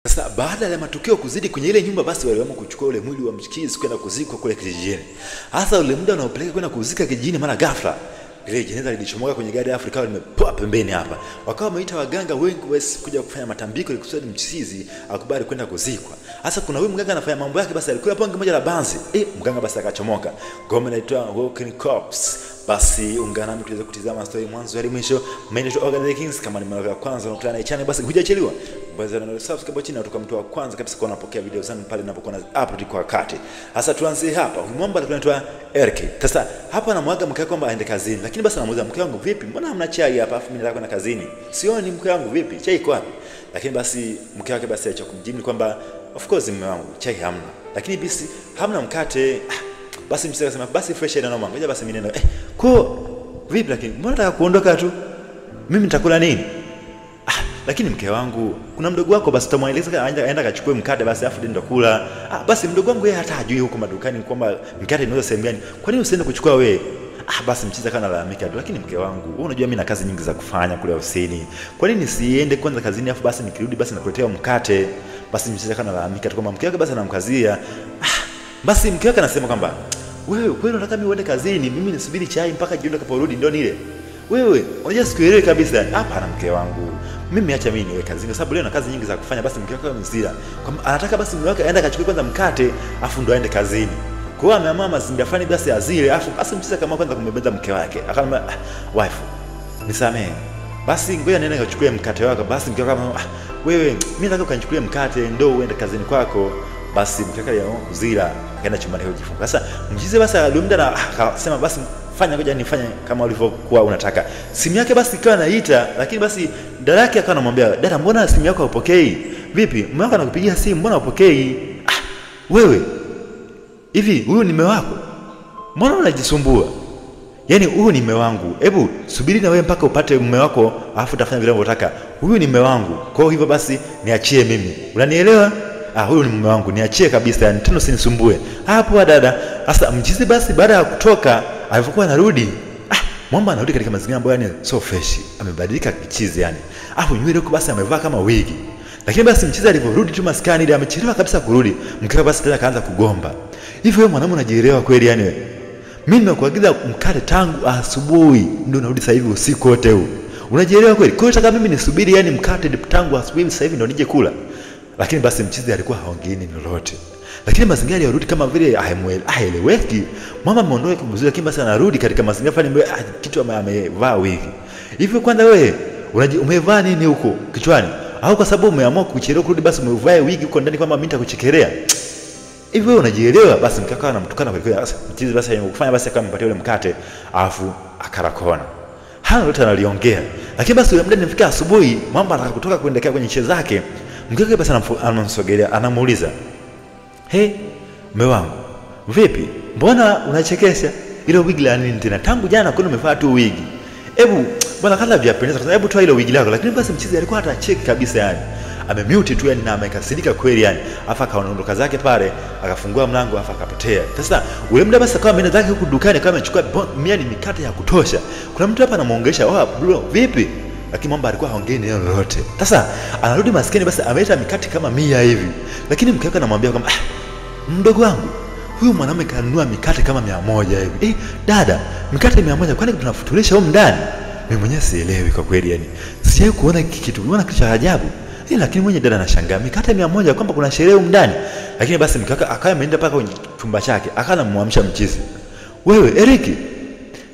Sasa baada ya matukio kuzidi kwenye ile nyumba, basi waliamua kuchukua ule mwili wa mchizi kwenda kuzikwa kule kijijini. Hasa ule muda unaopeleka kwenda kuzika kijijini, mara ghafla ile jeneza lilichomoka kwenye gari Afrika limepoa pembeni hapa. Wakawa wameita waganga wengi wesi kuja kufanya matambiko ili kusudi mchizi akubali kwenda kuzikwa. Hasa kuna huyu mganga anafanya mambo yake, basi alikula ponge moja la banzi. Mganga basi akachomoka. Ngoma inaitwa Walking Corpse. Basi ungana nami tuweze kutizama story mwanzo hadi mwisho. Mimi ni Organic Kings, kama ni mara ya kwanza unakutana na channel basi hujachelewa. Bonyeza na subscribe chini na utakuwa mtu wa kwanza kabisa kwa unapokea video zangu pale ninapokuwa na upload kwa wakati. Sasa tuanzie hapa. Huyu mwamba alikuwa anaitwa Eric. Sasa hapa anamwaga mke wake kwamba aende kazini. Lakini basi anamuuliza mke wangu vipi? Mbona hamna chai hapa afu mimi nataka kwenda kazini? Sioni mke wangu vipi? Chai iko wapi? Lakini basi mke wake basi alicho kumjibu kwamba of course mume wangu chai hamna. Lakini basi hamna mkate. Basi msika akasema basi fresh ina noma. Ngoja basi mimi nenda. Kwa vipi lakini mbona nataka kuondoka tu? Mimi nitakula nini? Lakini mke wangu kuna mdogo wako basi utamweleza aenda akachukue mkate basi afu ndio kula. Basi mdogo wangu yeye hata hajui huko madukani kwamba mkate inauza sehemu gani. Kwa nini usiende kuchukua wewe? Basi mchizi akawa analalamika tu, lakini mke wangu wewe unajua mimi na kazi nyingi za kufanya kule ofisini. Kwa nini siende kwanza kazini afu basi nikirudi basi nakuletea mkate? Basi mchizi akawa analalamika tu kwamba mke wake basi anamkazia. Basi mke wake anasema kwamba wewe kweli unataka mimi uende kazini, mimi nisubiri chai mpaka jioni utakaporudi ndio nile? Wewe unajua sikuelewi kabisa. Hapana mke wangu, mimi acha mimi niwe kazini kwa sababu leo na kazi nyingi za kufanya. Basi mke wake amemzira kwamba anataka basi mume wake aende akachukue kwanza mkate afu ndo aende kazini. Kwa hiyo ameamua mazingira fulani basi azile afu basi mchiza kama kwanza kumbebeza mke wake. Akamwambia wife nisamehe. Basi ngoja niende nikachukue mkate wako. Basi mke wake akamwambia wewe mimi nataka ukanichukulie mkate ndio uende kazini kwako. Basi mke wake aliamua kuzila akaenda chumbani kujifunga. Sasa mchize basi alimda na akasema basi fanya ngoja nifanye kama ulivyokuwa unataka. Simu yake basi ikawa inaita, lakini basi dada yake akawa anamwambia dada mbona simu yako haupokei? Vipi? Mume wako anakupigia simu mbona hupokei? Wewe hivi huyu ni mume wako? Mbona unajisumbua? Yaani huyu ni mume wangu. Hebu subiri na wewe mpaka upate mume wako alafu utafanya vile unavyotaka. Huyu ni mume wangu. Kwa hivyo basi niachie mimi. Unanielewa? Huyu ni mume wangu, niachie kabisa, yani tena usinisumbue. Hapo dada. Sasa mchizi basi baada ya kutoka alipokuwa anarudi, mwamba anarudi katika mazingira ambayo yani so fresh, amebadilika kichizi yani. Afu nywele huko basi amevaa kama wigi. Lakini basi mchizi aliporudi tu maskani ile amechelewa kabisa kurudi, mkewe basi tena akaanza kugomba. Hivi wewe mwanamume unajielewa kweli yani wewe? Mimi nimekuagiza mkate tangu asubuhi, ndio unarudi sasa hivi usiku wote huu. Unajielewa kweli? Kwa hiyo nataka mimi nisubiri yani mkate tangu asubuhi sasa hivi ndio nije kula. Lakini basi mchizi alikuwa haongei neno lolote. Lakini mazingira yarudi kama vile haeleweki. Mama ameondoka kumzuia, lakini basi anarudi katika mazingira fulani ambayo kitu amevaa wigi. Hivi kwanza wewe umevaa nini huko kichwani? Au kwa sababu umeamua kuchelewa kurudi basi umevaa wigi huko ndani kwamba mimi nitakuchekelea? Hivi wewe unajielewa? Basi mkaka anamtukana kwa kweli. Sasa mchizi basi alimkufanya basi akampatia ule mkate alafu akarakona. Hana lolote analiongea. Lakini basi yule muda nifika asubuhi, mama anataka kutoka kuendelea kwenye nchi zake. Mkaka basi anamsogelea, anamuuliza, "Hey, mume wangu, vipi? Mbona unachekesha? Ile wigi la nini tena? Tangu jana kuna umevaa tu wigi. Hebu bwana kala vyapendeza, hebu toa ile wigi lako." Lakini basi mchizi alikuwa hata cheki kabisa yani. Amemute tu yani na amekasirika kweli yani. Afa akaondoka zake pale, akafungua mlango afa akapotea. Sasa ule muda basi akawa ameenda zake huku dukani kama amechukua mia ni mikate ya kutosha. Kuna mtu hapa anamuongesha, "Oh bro, vipi?" Lakini mwamba alikuwa haongei neno lolote. Sasa anarudi maskini basi ameleta mikate kama 100 hivi. Lakini mke wake anamwambia kwamba mdogo wangu, huyu mwanamume kanunua mikate kama 100 hivi. Dada, mikate 100 kwani tunafutulisha huko ndani? Mimi mwenyewe sielewi kwa kweli yani. Sijawahi kuona kitu. Unaona kitu cha ajabu. Lakini mwenye dada anashangaa mikate 100 kwamba kuna sherehe huko ndani. Lakini basi mke wake akawa ameenda paka kwenye chumba chake, akawa anamuamsha mchizi. Wewe Eric,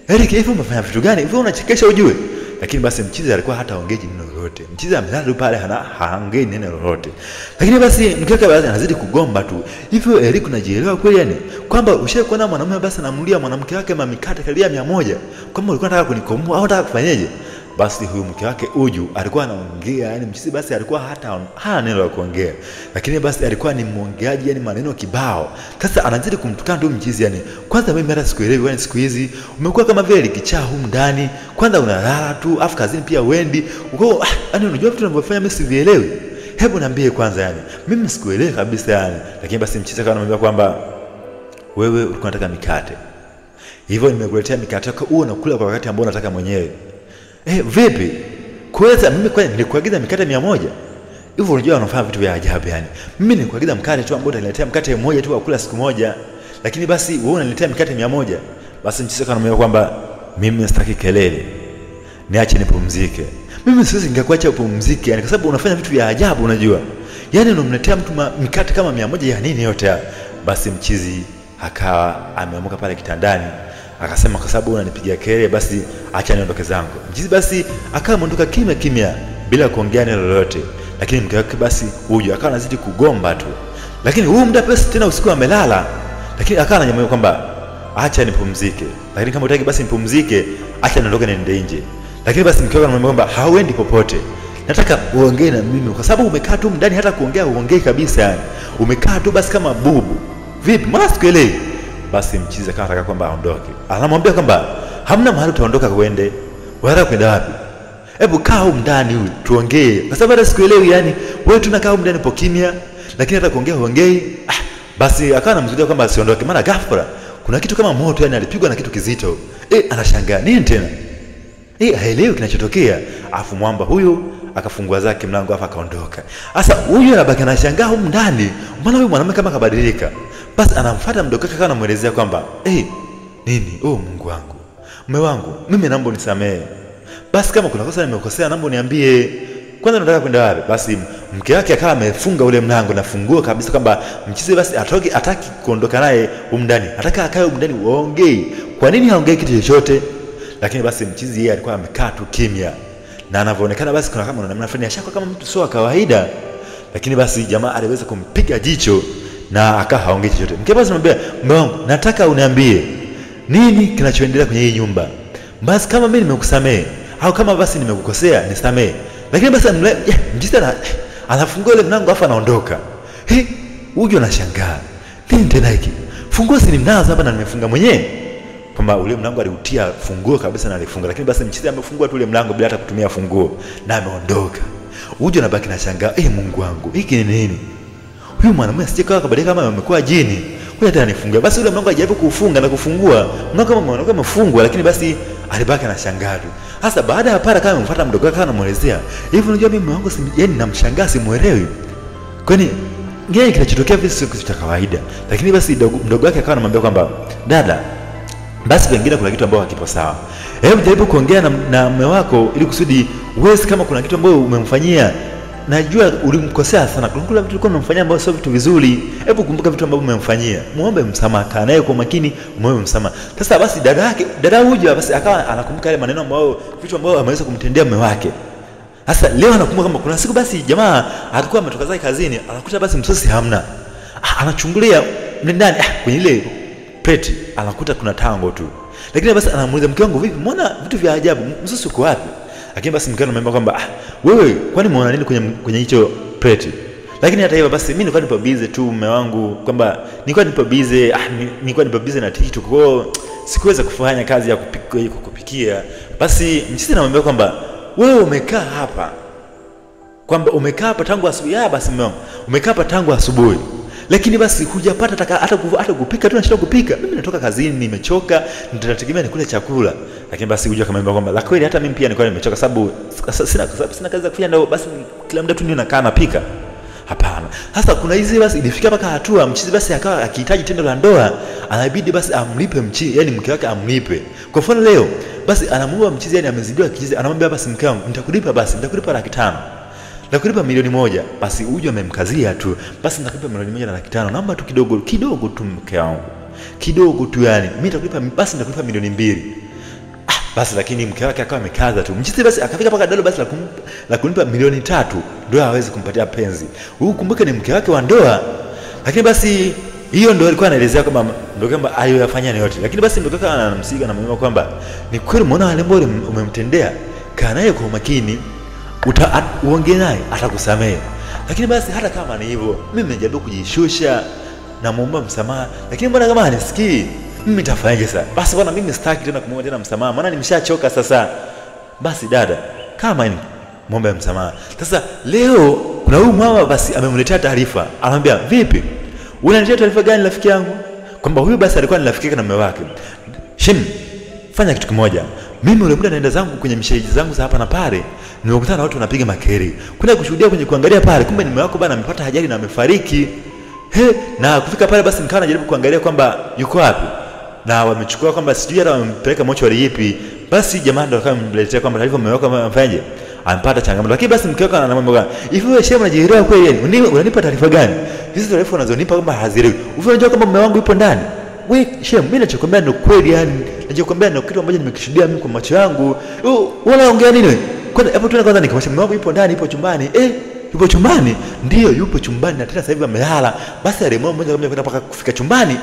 Eric hivi umefanya vitu gani? Hivi unachekesha ujue? Lakini basi mchizi alikuwa hata haongei neno lolote. Mchizi amelala pale haongei neno lolote. Lakini basi mke wake basi anazidi kugomba tu. Hivyo Eric unajielewa kweli yani? Kwamba ushakuona mwanamume basi anamulia mwanamke wake mamikate karibia 100. Kwamba ulikuwa unataka kunikomoa au unataka kufanyeje? Basi huyu mke wake Uju alikuwa anaongea yani mchizi basi alikuwa hata hana neno la kuongea. Lakini basi alikuwa ni mwongeaji yani maneno kibao. Sasa anazidi kumtukana tu mchizi yani. Kwanza mimi hata sikuelewi yani siku hizi umekuwa kama vile kichaa humu ndani. Kwanza unalala tu afu kazini pia uendi. Uko yani unajua vitu unavyofanya mimi sivielewi. Hebu niambie kwanza yani. Mimi sikuelewi kabisa yani. Lakini basi mchizi akawa anamwambia kwamba wewe ulikuwa unataka mikate. Hivyo nimekuletea mikate yako uwe unakula kwa wakati ambao unataka mwenyewe. Vipi? Kwanza mimi kwani nilikuagiza mikate 100. Hivyo unajua wanafanya vitu vya ajabu yani. Mimi nilikuagiza mkate tu ambao utaniletea mkate mmoja tu wa kula siku moja, lakini basi wewe unaniletea mikate 100. Basi mchizi akamwambia kwamba mimi sitaki kelele, niache nipumzike. Mimi siwezi nikakuacha upumzike yani, kwa sababu unafanya vitu vya ajabu unajua. Yaani unamletea mtu mikate kama 100 ya nini yote haya? Basi mchizi akawa ameamka pale kitandani, akasema kwa sababu unanipigia kelele basi acha niondoke zangu. Mchizi basi akawa ameondoka kimya kimya bila kuongea neno lolote. Lakini mke wake basi huyu akawa anazidi kugomba tu. Lakini huyu muda basi tena usiku amelala, lakini akawa ananyamaza kwamba acha nipumzike. Lakini kama hutaki basi nipumzike, acha niondoke niende nje. Lakini basi mke wake anamwambia kwamba hauendi popote. Nataka uongee na mimi kwa sababu umekaa tu ndani hata kuongea uongee kabisa yani. Umekaa tu basi kama bubu. Vipi? Mbona sikuelewi? Basi mchizi akawa anataka kwamba aondoke. Anamwambia kwamba hamna mahali utaondoka kuende. Unataka kwenda wapi? Hebu kaa huko ndani huyu tuongee. Kwa sababu hata sikuelewi yani. Wewe tunakaa huko ndani po kimya, lakini hata kuongea huongei. Basi akawa anamzuia kwamba asiondoke. Maana ghafla kuna kitu kama moto yani, alipigwa na kitu kizito. Anashangaa nini tena? Haelewi kinachotokea. Afu mwamba huyu akafungua zake mlango afa akaondoka. Sasa huyu anabaki anashangaa huko ndani, maana huyu mwanamume kama kabadilika. Basi anamfuata mdogo wake akawa anamuelezea kwamba nini? Oh Mungu wangu, mume wangu, mimi naomba unisamehe. Basi kama kuna kosa nimekosea naomba uniambie. Kwanza nataka kwenda wapi? Basi mke wake akawa amefunga ule mlango na funguo kabisa kwamba mchizi basi atoke, hataki kuondoka naye huko ndani. Hataka akae huko ndani waongee. Kwa nini haongei kitu chochote? Lakini basi mchizi yeye alikuwa amekaa tu kimya. Na anavyoonekana basi kuna kama namna fulani ashaka kama mtu sio wa kawaida. Lakini basi jamaa aliweza kumpiga jicho na akawa haongei chochote. Mke basi anamwambia, mume wangu, nataka uniambie nini kinachoendelea kwenye hii nyumba. Basi kama mimi nimekusamehe au kama basi nimekukosea nisamehe. Lakini basi mchizi anafungua ile mlango afa anaondoka. Huyu anashangaa. Nini tena hiki? Funguo si ninazo hapa na nimefunga mwenyewe. Kwamba ule mlango aliutia funguo kabisa na alifunga. Lakini basi mchizi amefungua tu ule mlango bila hata kutumia funguo na ameondoka. Huyu anabaki na shangaa, Mungu wangu, hiki ni nini? Huyu mwanamume asije kawa kabadilika kama amekuwa jini. Kwa hiyo anifungia. Basi ule mlango ajaribu kuufunga na kufungua. Mlango kama mlango umefungwa, lakini basi alibaki na shangaa tu. Sasa baada ya pale kama amemfuata mdogo wake anamuelezea, hivi unajua mimi mume wangu yani namshangaa simuelewi. Kwani ngine kinachotokea vile sio kitu cha kawaida. Lakini basi mdogo wake akawa anamwambia kwamba dada, basi pengine kuna kitu ambacho hakipo sawa. Hebu jaribu kuongea na mume wako ili kusudi uweze, kama kuna kitu ambacho umemfanyia, najua ulimkosea sana. Kuna vitu ulikuwa unamfanyia ambavyo sio vitu vizuri. Hebu kumbuka vitu ambavyo umemfanyia. Muombe msamaha, kaa naye kwa makini, muombe msamaha. Sasa basi dada huyu basi akawa anakumbuka yale maneno ambayo vitu ambavyo ameweza kumtendea mume wake. Sasa leo anakumbuka kama kuna siku basi jamaa alikuwa ametoka zake kazini, anakuta basi msosi hamna. Anachungulia ndani kwenye ile plate anakuta kuna tango tu. Lakini basi anamuuliza mke wangu, vipi mbona vitu vya ajabu, msosi uko wapi? Lakini basi mke anamwambia kwamba wewe kwani umeona nini kwenye hicho plate? Lakini hata hivyo basi mimi nilikuwa nipo busy tu mume wangu, kwamba nilikuwa nipo busy, nilikuwa nipo busy na TikTok, kwa hiyo sikuweza kufanya kazi ya kupikia. Basi mchizi anamwambia kwamba wewe umekaa hapa, kwamba umekaa hapa tangu asubuhi. Basi mume wangu, umekaa hapa tangu asubuhi, lakini basi hujapata hata kupika tu, nashinda kupika. Mimi natoka kazini nimechoka, nitategemea nikule chakula. Lakini basi huja akamwambia kwamba la kweli hata mimi pia nilikuwa nimechoka, sababu sina kazi za kufanya, ndio basi kila muda tu ninakaa napika. Hapana. Sasa kuna hizi basi ilifika mpaka hatua mchizi basi akawa akihitaji tendo la ndoa, anabidi basi amlipe mchizi, yani mke wake amlipe. Kwa mfano leo basi anamuomba mchizi, yani amezidiwa kichizi, anamwambia basi mke wangu nitakulipa, basi nitakulipa 500,000. Nakulipa 1,000,000. Basi huyu amemkazia tu. Basi nakulipa 1,500,000. Naomba tu kidogo kidogo tu mke wangu. Kidogo tu yani. Mimi nitakulipa basi nitakulipa 2,000,000. Basi lakini mke wake akawa amekaza tu. Mchizi basi akafika paka dalo basi la kumlipa 3,000,000 ndio aweze kumpatia penzi. Huyu kumbuke ni mke wake wa ndoa. Lakini basi hiyo ndio alikuwa anaelezea kwamba ndio kwamba aliyoyafanya ni yote. Lakini basi ndio kaka anamsiga na mwambia kwamba ni kweli umeona wale ambao umemtendea, kaa naye kwa umakini, uongee naye atakusamehe. Lakini basi hata kama ni hivyo, mimi nimejaribu kujishusha na muomba msamaha, lakini mbona kama hanisikii? Mimi nitafanyaje sasa? Basi bwana mimi sitaki tena kumuomba tena msamaha, maana nimeshachoka sasa. Basi dada, kama ni muombe msamaha. Sasa leo kuna huyu mama basi amemletea taarifa. Anamwambia, vipi? Unaniletea taarifa gani rafiki yangu? Kwamba huyu basi alikuwa ni rafiki yake na mume wake. Shem, fanya kitu kimoja. Mimi ule muda naenda zangu kwenye misheji zangu za hapa na pale, nimekutana na watu wanapiga makelele. Kuna kushuhudia kwenye kuangalia pale, kumbe mume wako bana amepata ajali na amefariki. He, na kufika pale basi nikawa najaribu kuangalia kwamba yuko wapi. Na wamechukua kwamba sijui hata wamempeleka mochwari ipi. Basi jamaa ndo akamletea kwamba taarifa mume wako amefanyaje? Amepata changamoto. Lakini basi mke wako anamwambia, "Hivi wewe shemu unajielewa kweli yani? Unanipa taarifa gani? Hizi taarifa unazonipa kwamba hazielewi. Hivi unajua kwamba mume wangu yupo ndani?" Wewe shemu, mimi ninachokuambia ni kweli yani. Ninachokuambia ni kitu ambacho nimekishuhudia mimi kwa macho yangu. Wewe unaongea nini wewe? Kwanza hapo tu kwanza nikamwambia mume wangu yupo ndani, yupo chumbani. Yupo chumbani? Ndio, yupo chumbani na tena sasa hivi amelala. Basi aliamua mmoja kama kwenda mpaka kufika chumbani.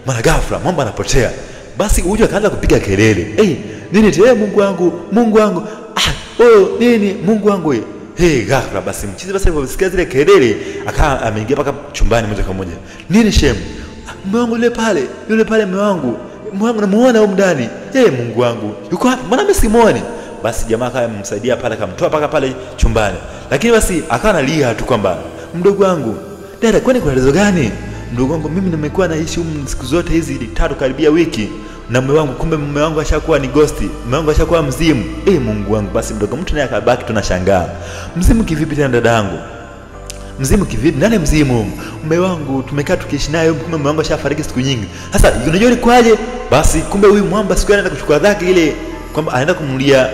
Mara ghafla mambo anapotea. Basi huyu akaanza kupiga kelele. Nini tena Mungu wangu, Mungu wangu. Nini Mungu wangu wewe. Ghafla basi mchizi basi aliposikia zile kelele akawa ameingia mpaka chumbani moja kwa moja. Nini shemu? Mume wangu yule pale mume wangu. Mume wangu namuona huko ndani. Mungu wangu. Yuko wapi? Mbona mimi simuoni? Basi jamaa akawa amemsaidia pale akamtoa mpaka pale chumbani. Lakini basi akawa analia tu kwamba mdogo wangu, dada kwani kuna tatizo gani? Mdogo wangu mimi nimekuwa naishi humu siku zote hizi tatu karibia wiki na mume wangu, kumbe mume wangu ashakuwa ni ghost, mume wangu ashakuwa mzimu. Mungu wangu. Basi mdogo mtu naye akabaki tunashangaa. Mzimu kivipi tena dadangu? Mzimu kivipi? Nani mzimu? Mume wangu tumekaa tukiishi naye, kumbe mume wangu ashafariki siku nyingi. Sasa unajua ilikuwaje? Basi kumbe huyu mwamba siku anaenda kuchukua dhaki ile kwamba anaenda kumlia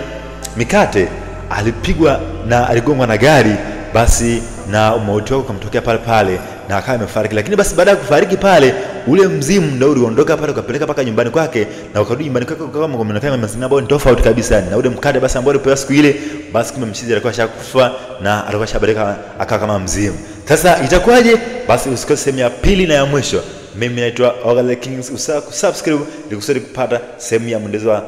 mikate, alipigwa na aligongwa na gari, basi na mauti wake ukamtokea pale pale na akawa amefariki. Lakini basi baada ya kufariki pale ule mzimu ndio uliondoka pale ukapeleka paka nyumbani kwake, na ukarudi nyumbani kwake kama kuonekana mazingira ambayo ni tofauti kabisa na ule mkate basi ambao alipewa siku ile, basi kumbe mchizi alikuwa ashakufa na alikuwa ashabadilika akawa kama mzimu. Sasa itakuwaje? Basi usikose sehemu ya pili na ya mwisho. Mimi naitwa Oga the Kings. Usisahau kusubscribe ili kusudi kupata sehemu ya mwendelezo wa